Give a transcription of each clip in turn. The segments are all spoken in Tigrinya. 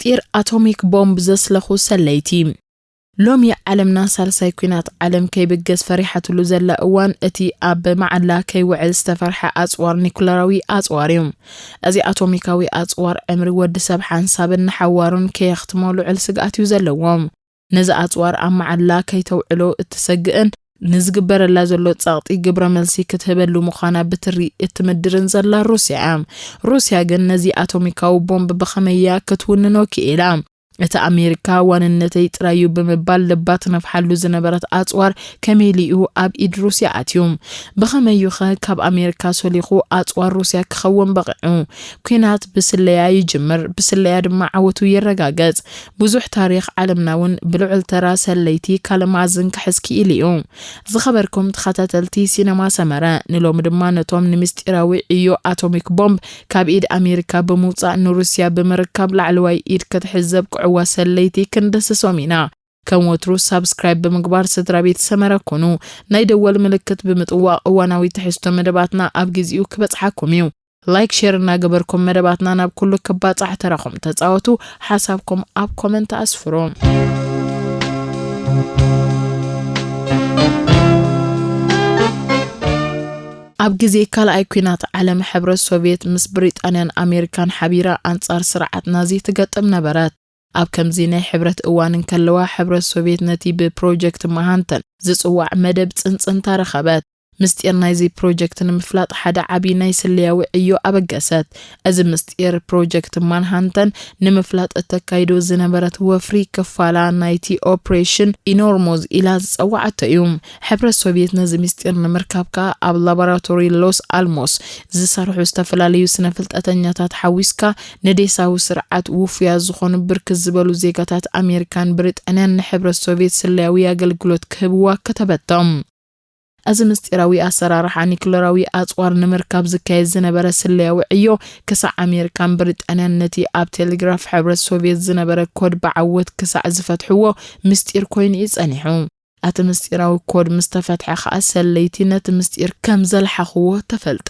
ምስጢር ኣቶሚክ ቦምብ ዘስለኹ ሰለይቲ። ሎሚ ዓለምና ሳልሳይ ኲናት ዓለም ከይብገስ ፈሪሓትሉ ዘላ እዋን፣ እቲ ኣብ መዓላ ከይውዕል ዝተፈርሐ ኣጽዋር ኒኩለራዊ ኣጽዋር እዩ። እዚ ኣቶሚካዊ ኣጽዋር ዕምሪ ወዲ ሰብ ሓንሳብን ንሓዋሩን ከየኽትሞ ልዑል ስግኣት እዩ ዘለዎም። ነዚ ኣጽዋር ኣብ መዓላ ከይተውዕሎ እትሰግእን ንዝግበረላ ዘሎ ጸቕጢ ግብረ መልሲ ክትህበሉ ምዃና ብትሪ እትምድርን ዘላ ሩስያ እያ። ሩስያ ግን ነዚ ኣቶሚካዊ ቦምብ ብኸመይ እያ ክትውንኖ ክኢላ? እቲ ኣሜሪካ ዋንነተይ ጥራዩ ብምባል ልባ ትነፍሓሉ ዝነበረት ኣጽዋር ከመይ ኢሉ ኣብ ኢድ ሩስያ ኣትዩ? ብኸመይ እዩ ኸ ካብ ኣሜሪካ ሶሊኹ ኣጽዋር ሩስያ ክኸውን በቒዑ? ኲናት ብስለያ ይጅምር፣ ብስለያ ድማ ዓወቱ ይረጋገጽ። ብዙሕ ታሪኽ ዓለምና እውን ብልዑል ተራ ሰለይቲ ካለማዝን ክሕዝ ክኢሉ እዩ። ዝኸበርኩም ተኸታተልቲ ሲነማ ሰመረ፣ ንሎሚ ድማ ነቶም ንምስጢራዊ ዕዮ ኣቶሚክ ቦምብ ካብ ኢድ ኣሜሪካ ብምውጻእ ንሩስያ ብምርካብ ላዕለዋይ ኢድ ክትሕዝ ዘብቅዕዋ ሰለይቲ ክንድህስሶም ኢና። ከም ወትሩ ሳብስክራይብ ብምግባር ስድራ ቤት ሰመረ ኩኑ። ናይ ደወል ምልክት ብምጥዋቕ እዋናዊ ትሕዝቶ መደባትና ኣብ ግዚኡ ክበጽሓኩም እዩ። ላይክ፣ ሼር እናገበርኩም መደባትና ናብ ኩሉ ክባጻሕ ተራኹም ተጻወቱ። ሓሳብኩም ኣብ ኮመንት ኣስፍሩ። ኣብ ግዜ ካልኣይ ኲናት ዓለም ሕብረት ሶቭየት ምስ ብሪጣንያን ኣሜሪካን ሓቢራ ኣንጻር ስርዓት ናዚ ትገጥም ነበረት። ኣብ ከምዚ ናይ ሕብረት እዋን እንከለዋ፣ ሕብረት ሶቭየት ነቲ ብፕሮጀክት ማሃንተን ዝጽዋዕ መደብ ጽንጽንታ ረኸበት። ምስጢር ናይዚ ፕሮጀክት ንምፍላጥ ሓደ ዓቢ ናይ ስለያዊ ዕዮ ኣበገሰት። እዚ ምስጢር ፕሮጀክት ማንሃንተን ንምፍላጥ እተካይዶ ዝነበረት ወፍሪ ክፋላ ናይቲ ኦፕሬሽን ኢኖርሞዝ ኢላ ዝጸዋዓቶ እዩ። ሕብረት ሶቭየት ነዚ ምስጢር ንምርካብ ከኣ ኣብ ላቦራቶሪ ሎስ ኣልሞስ ዝሰርሑ ዝተፈላለዩ ስነ ፍልጠተኛታት ሓዊስካ ንዴሳዊ ስርዓት ውፉያ ዝኾኑ ብርክት ዝበሉ ዜጋታት ኣሜሪካን ብሪጣንያን ንሕብረት ሶቭየት ስለያዊ ኣገልግሎት ክህብዋ ከተበቶም። እዚ ምስጢራዊ ኣሰራርሓ ኒክለራዊ ኣጽዋር ንምርካብ ዝካየድ ዝነበረ ስለያዊ ዕዮ፣ ክሳዕ ኣሜሪካን ብሪጣንያን ነቲ ኣብ ቴሌግራፍ ሕብረት ሶቭየት ዝነበረ ኮድ ብዓወት ክሳዕ ዝፈትሕዎ ምስጢር ኮይኑ እዩ ጸኒሑ። እቲ ምስጢራዊ ኮድ ምስ ተፈትሐ ከኣ ሰለይቲ ነቲ ምስጢር ከም ዘልሓኽዎ ተፈልጠ።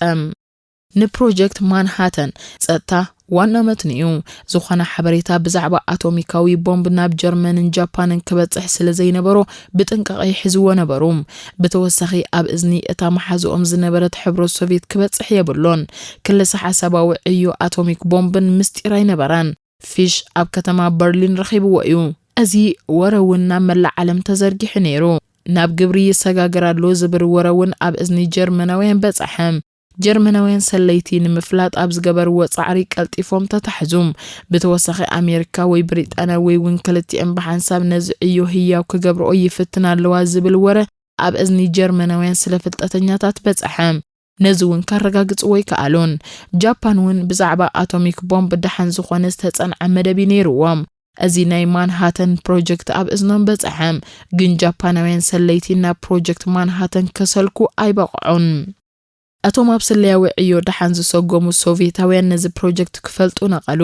ንፕሮጀክት ማንሃተን ጸጥታ ዋና መትንኡ ዝኾነ ሓበሬታ ብዛዕባ ኣቶሚካዊ ቦምብ ናብ ጀርመንን ጃፓንን ክበጽሕ ስለ ዘይነበሮ ብጥንቃቐ ይሕዝዎ ነበሩ። ብተወሳኺ ኣብ እዝኒ እታ መሓዝኦም ዝነበረት ሕብረት ሶቭየት ክበጽሕ የብሉን። ክልሰ ሓሳባዊ ዕዮ ኣቶሚክ ቦምብን ምስጢር ኣይነበረን። ፊሽ ኣብ ከተማ በርሊን ረኺብዎ እዩ። እዚ ወረ እውን ናብ መላእ ዓለም ተዘርጊሑ ነይሩ። ናብ ግብሪ ይሰጋገር ኣሎ ዝብል ወረ እውን ኣብ እዝኒ ጀርመናውያን በጻሐ። ጀርመናውያን ሰለይቲ ንምፍላጥ ኣብ ዝገበርዎ ጻዕሪ ቀልጢፎም ተታሕዙ። ብተወሳኺ ኣሜሪካ ወይ ብሪጣንያ ወይ እውን ክልቲኤን ብሓንሳብ ነዚ ዕዮ ህያው ክገብርኦ ይፍትና ኣለዋ ዝብል ወረ ኣብ እዝኒ ጀርመናውያን ስለ ፍልጠተኛታት በጻሐ። ነዚ እውን ከረጋግጽዎ ኣይከኣሉን። ጃፓን እውን ብዛዕባ ኣቶሚክ ቦምብ ደሓን ዝኾነ ዝተጸንዐ መደብ እዩ ነይርዎም። እዚ ናይ ማንሃተን ፕሮጀክት ኣብ እዝኖም በጻሐ። ግን ጃፓናውያን ሰለይቲ ናብ ፕሮጀክት ማንሃተን ከሰልኩ ኣይበቕዑን። እቶም ኣብ ስለያዊ ዕዮ ደሓን ዝሰጎሙ ሶቭየታውያን ነዚ ፕሮጀክት ክፈልጡ ነቐሉ።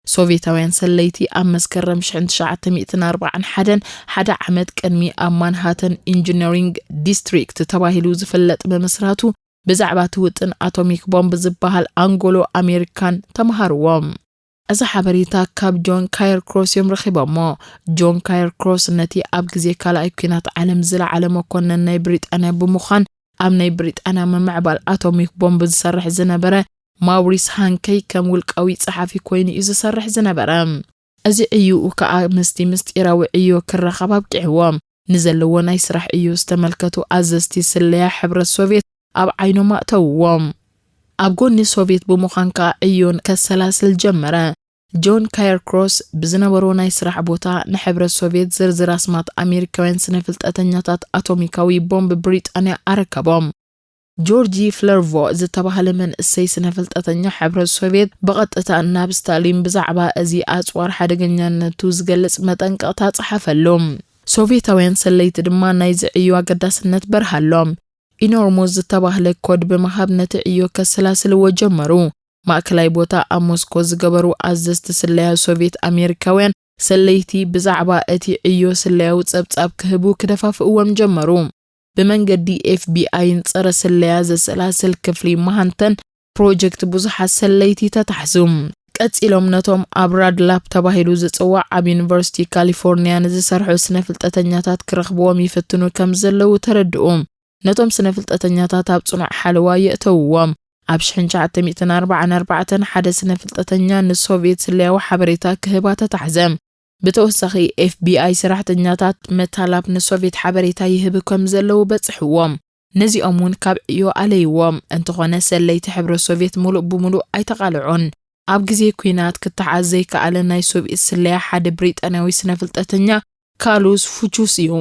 ሶቭየታውያን ሰለይቲ ኣብ መስከረም ሽሕን ትሽዓተ ሚእትን ኣርባዓን ሓደን፣ ሓደ ዓመት ቅድሚ ኣብ ማንሃተን ኢንጂነሪንግ ዲስትሪክት ተባሂሉ ዝፍለጥ ምምስራቱ፣ ብዛዕባ እቲ ውጥን ኣቶሚክ ቦምብ ዝበሃል ኣንጎሎ ኣሜሪካን ተምሃርዎም። እዚ ሓበሬታ ካብ ጆን ካየር ክሮስ እዮም ረኺቦሞ። ጆን ካየር ክሮስ ነቲ ኣብ ግዜ ካልኣይ ኲናት ዓለም ዝለዓለ መኮነን ናይ ብሪጣንያ ብምዃን፣ ኣብ ናይ ብሪጣንያ ምምዕባል ኣቶሚክ ቦምብ ዝሰርሕ ዝነበረ ማውሪስ ሃንከይ ከም ውልቃዊ ጸሓፊ ኮይኑ እዩ ዝሰርሕ ዝነበረ። እዚ ዕዩኡ ከኣ ምስቲ ምስጢራዊ ዕዮ ክራኸብ ኣብቂዕዎ። ንዘለዎ ናይ ስራሕ ዕዮ ዝተመልከቱ ኣዘዝቲ ስለያ ሕብረት ሶቭየት ኣብ ዓይኖም ኣእተውዎ። ኣብ ጎኒ ሶቭየት ብምዃን ከኣ ዕዮን ከሰላስል ጀመረ። ጆን ካየር ክሮስ ብዝነበሮ ናይ ስራሕ ቦታ ንሕብረት ሶቭየት ዝርዝር ኣስማት ኣሜሪካውያን ስነ ፍልጠተኛታት ኣቶሚካዊ ቦምብ ብሪጣንያ ኣረከቦም። ጆርጂ ፍለርቮ ዝተባህለ መንእሰይ ስነ ፍልጠተኛ ሕብረት ሶቭየት ብቐጥታ ናብ ስታሊን ብዛዕባ እዚ ኣጽዋር ሓደገኛነቱ ዝገልጽ መጠንቀቕታ ጸሓፈሉ። ሶቭየታውያን ሰለይቲ ድማ ናይዚ ዕዮ ኣገዳስነት በርሃሎም። ኢኖርሞዝ ዝተባህለ ኮድ ብምሃብ ነቲ ዕዮ ከሰላስልዎ ጀመሩ። ማእከላይ ቦታ ኣብ ሞስኮ ዝገበሩ ኣዘዝቲ ስለያ ሶቭየት ኣሜሪካውያን ሰለይቲ ብዛዕባ እቲ ዕዮ ስለያዊ ጸብጻብ ክህቡ ክደፋፍእዎም ጀመሩ። ብመንገዲ ኤፍቢኣይን ጸረ ስለያ ዘሰላስል ክፍሊ ማሃንተን ፕሮጀክት ብዙሓት ሰለይቲ ተታሕዙ። ቀጺሎም ነቶም ኣብ ራድላፕ ተባሂሉ ዝጽዋዕ ኣብ ዩኒቨርሲቲ ካሊፎርኒያ ንዝሰርሑ ስነ ፍልጠተኛታት ክረኽብዎም ይፍትኑ ከም ዘለዉ ተረድኡ። ነቶም ስነ ፍልጠተኛታት ኣብ ጽኑዕ ሓለዋ የእተውዎም። ኣብ ሽሕን ትሽዓተ ሚእትን ኣርባዓን ኣርባዕተን ሓደ ስነ ፍልጠተኛ ንሶቭየት ስለያዊ ሓበሬታ ክህባ ተታሕዘ። ብተወሳኺ ኤፍ ቢ ኣይ ሰራሕተኛታት መታላብ ንሶቭየት ሓበሬታ ይህቡ ከም ዘለዉ በጽሕዎም። ነዚኦም እውን ካብ ዕዮ ኣለይዎም። እንተኾነ ሰለይቲ ሕብረ ሶቭየት ሙሉእ ብሙሉእ ኣይተቓልዑን። ኣብ ግዜ ኲናት ክተሓዝ ዘይከኣለ ናይ ሶቭየት ስለያ ሓደ ብሪጣንያዊ ስነ ፍልጠተኛ ካሉስ ፉቹስ እዩ።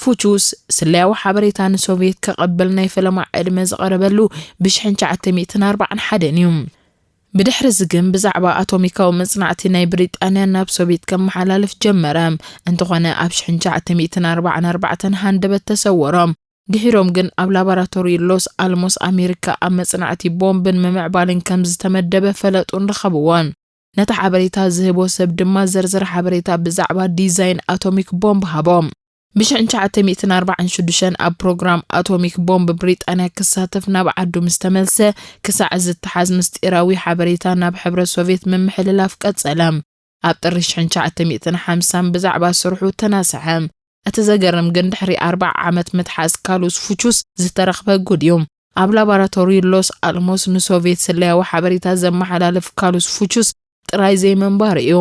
ፉቹስ ስለያዊ ሓበሬታ ንሶቭየት ከቐብል ናይ ፈለማ ዕድመ ዝቐረበሉ ብሽሕን ትሽዓተ ሚእትን ኣርባዓን ሓደን እዩ። ብድሕሪ እዚ ግን ብዛዕባ ኣቶሚካዊ መጽናዕቲ ናይ ብሪጣንያ ናብ ሶቭየት ከመሓላልፍ ጀመረ። እንተኾነ ኣብ ሽሕን ትሽዓተ ሚእትን ኣርባዓን ኣርባዕተን ሃንደበት ተሰወሮም። ድሒሮም ግን ኣብ ላቦራቶሪ ሎስ ኣልሞስ ኣሜሪካ ኣብ መጽናዕቲ ቦምብን ምምዕባልን ከም ዝተመደበ ፈለጡን ረኸብዎን። ነቲ ሓበሬታ ዝህቦ ሰብ ድማ ዝርዝር ሓበሬታ ብዛዕባ ዲዛይን ኣቶሚክ ቦምብ ሃቦም። ብሽሕን ትሽዓተ ሚእትን ኣርባዓን ሽዱሽተን ኣብ ፕሮግራም ኣቶሚክ ቦምብ ብሪጣንያ ክሳተፍ ናብ ዓዱ ምስ ተመልሰ፣ ክሳዕ ዝተሓዝ ምስጢራዊ ሓበሬታ ናብ ሕብረት ሶቭየት ምምሕልላፍ ቀጸለ። ኣብ ጥሪ ሽሕን ትሽዓተ ሚእትን ሓምሳን ብዛዕባ ስርሑ ተናስሐ። እቲ ዘገርም ግን ድሕሪ ኣርባዓ ዓመት ምትሓዝ ካሉስ ፉቹስ ዝተረኽበ ጉድ እዩ። ኣብ ላቦራቶሪ ሎስ ኣልሞስ ንሶቭየት ስለያዊ ሓበሬታ ዘመሓላልፍ ካሉስ ፉቹስ ጥራይ ዘይምንባሩ እዩ።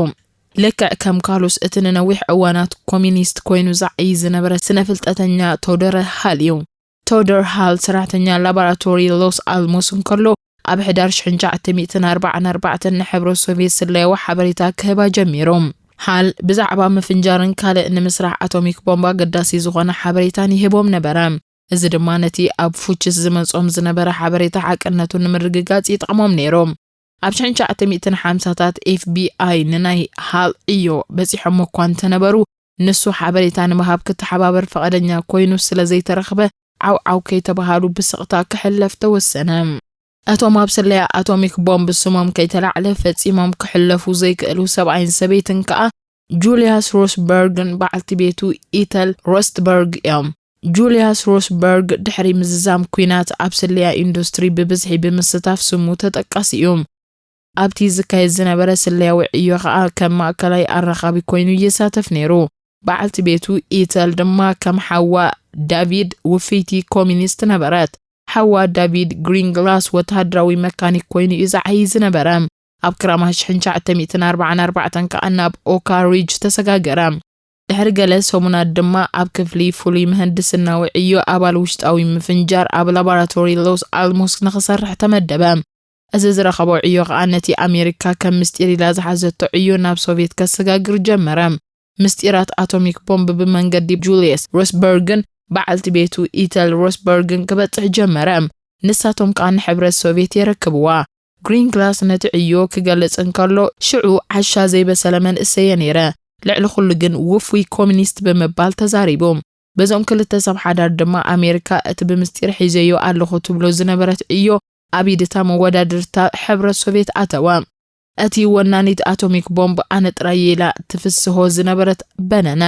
ልክዕ ከም ካሉስ እቲ ንነዊሕ እዋናት ኮሚኒስት ኮይኑ ዝዓዪ ዝነበረ ስነ ፍልጠተኛ ቶደር ሃል እዩ። ቶደር ሃል ሰራሕተኛ ላቦራቶሪ ሎስ ኣልሞስ እንከሎ ኣብ ሕዳር ሽሕን ትሽዓተ ሚእትን ኣርባዓን ኣርባዕተን ንሕብረት ሶቭየት ስለያዊ ሓበሬታ ክህባ ጀሚሩ። ሃል ብዛዕባ ምፍንጃርን ካልእ ንምስራሕ ኣቶሚክ ቦምብ ኣገዳሲ ዝኾነ ሓበሬታን ይህቦም ነበረ። እዚ ድማ ነቲ ኣብ ፉችስ ዝመጾም ዝነበረ ሓበሬታ ሓቅነቱ ንምርግጋጽ ይጠቕሞም ነይሩ። ኣብ ሽሕን ትሽዓተ ሚእትን ሓምሳታት ኤፍ ቢ ኣይ ንናይ ሃል ዕዮ በጺሖም እኳ እንተነበሩ፣ ንሱ ሓበሬታ ንምሃብ ክተሓባበር ፈቓደኛ ኮይኑ ስለ ዘይተረኽበ፣ ዓው ዓው ከይተባሃሉ ብስቕታ ክሕለፍ ተወሰነ። እቶም ኣብ ስለያ ኣቶሚክ ቦምብ ስሞም ከይተላዕለ ፈጺሞም ክሕለፉ ዘይክእሉ ሰብኣይን ሰበይትን ከኣ ጁልያስ ሮስበርግን በዓልቲ ቤቱ ኢተል ሮስትበርግ እዮም። ጁልያስ ሮስበርግ ድሕሪ ምዝዛም ኲናት ኣብ ስለያ ኢንዱስትሪ ብብዝሒ ብምስታፍ ስሙ ተጠቃሲ እዩ። ኣብቲ ዝካየድ ዝነበረ ስለያዊ ዕዮ ኸኣ ከም ማእከላይ ኣራኻቢ ኮይኑ ይሳተፍ ነይሩ። በዓልቲ ቤቱ ኢተል ድማ ከም ሓዋ ዳቪድ ውፍይቲ ኮሚኒስት ነበረት። ሓዋ ዳቪድ ግሪንግላስ ወተሃደራዊ መካኒክ ኮይኑ እዩ ዝዓዪ ዝነበረ። ኣብ ክራማት ሽሕን ትሽዓተ ሚእትን ኣርባዓን ኣርባዕተን ከኣ ናብ ኦካ ሪጅ ተሰጋገረ። ድሕሪ ገለ ሰሙናት ድማ ኣብ ክፍሊ ፍሉይ ምህንድስናዊ ዕዮ ኣባል ውሽጣዊ ምፍንጃር ኣብ ላቦራቶሪ ሎስ ኣልሞስ ንኽሰርሕ ተመደበ። እዚ ዝረኸቦ ዕዮ ኸኣ ነቲ ኣሜሪካ ከም ምስጢር ኢላ ዝሓዘቶ ዕዮ ናብ ሶቭየት ከሰጋግር ጀመረ። ምስጢራት ኣቶሚክ ቦምብ ብመንገዲ ጁልየስ ሮስበርግን በዓልቲ ቤቱ ኢተል ሮስበርግን ክበጽሕ ጀመረ። ንሳቶም ከኣ ንሕብረት ሶቭየት የረክብዋ። ግሪንግላስ ነቲ ዕዮ ክገልጽ እንከሎ፣ ሽዑ ዓሻ ዘይበሰለ መንእሰየ ነይረ፣ ልዕሊ ኩሉ ግን ውፉይ ኮሚኒስት ብምባል ተዛሪቡ። በዞም ክልተ ሰብ ሓዳር ድማ ኣሜሪካ እቲ ብምስጢር ሒዘዮ ኣለኹ ትብሎ ዝነበረት ዕዮ ኣብ ኢድ እታ መወዳድርታ ሕብረት ሶቭየት ኣተወ። እቲ ወናኒት ኣቶሚክ ቦምብ ኣነ ጥራይ ኢላ ትፍስሆ ዝነበረት በነነ።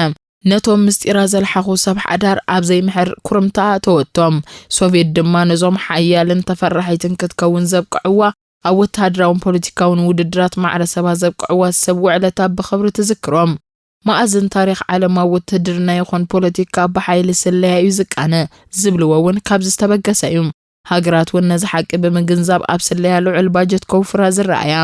ነቶም ምስጢራ ዘልሓኹ ሰብ ሓዳር ኣብ ዘይምሕር ኩርምታ ኣተወቶም። ሶቭየት ድማ ነዞም ሓያልን ተፈራሒትን ክትከውን ዘብቅዕዋ ኣብ ወተሃደራውን ፖለቲካውን ውድድራት ማዕረ ሰባ ዘብቅዕዋ ሰብ ውዕለታ ብኽብሪ ትዝክሮም። መኣዝን ታሪኽ ዓለም ኣብ ውትድርና ይኹን ፖለቲካ ብሓይሊ ስለያ እዩ ዝቃነ ዝብልዎ እውን ካብዚ ዝተበገሰ እዩ። ሃገራት እውን ነዚ ሓቂ ብምግንዛብ ኣብ ስለያ ልዑል ባጀት ከውፍራ ዝረኣያ።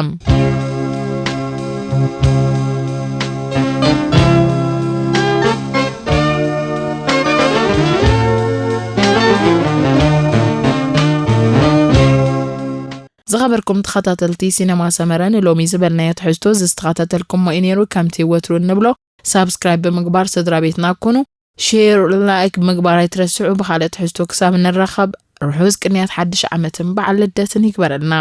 ዝኸበርኩም ተኸታተልቲ ሲነማ ሰመረ፣ ንሎሚ ዝበልናዮ ትሕዝቶ ዝተኸታተልኩሞ እዩ ነይሩ። ከምቲ ወትሩ እንብሎ፣ ሳብስክራይብ ብምግባር ስድራ ቤትና ኩኑ። ሼር፣ ላይክ ምግባር ኣይትረስዑ። ብኻልእ ትሕዝቶ ክሳብ ንራኸብ፣ ርሑስ ቅንያት ሓድሽ ዓመትን በዓል ልደትን ይግበረልና።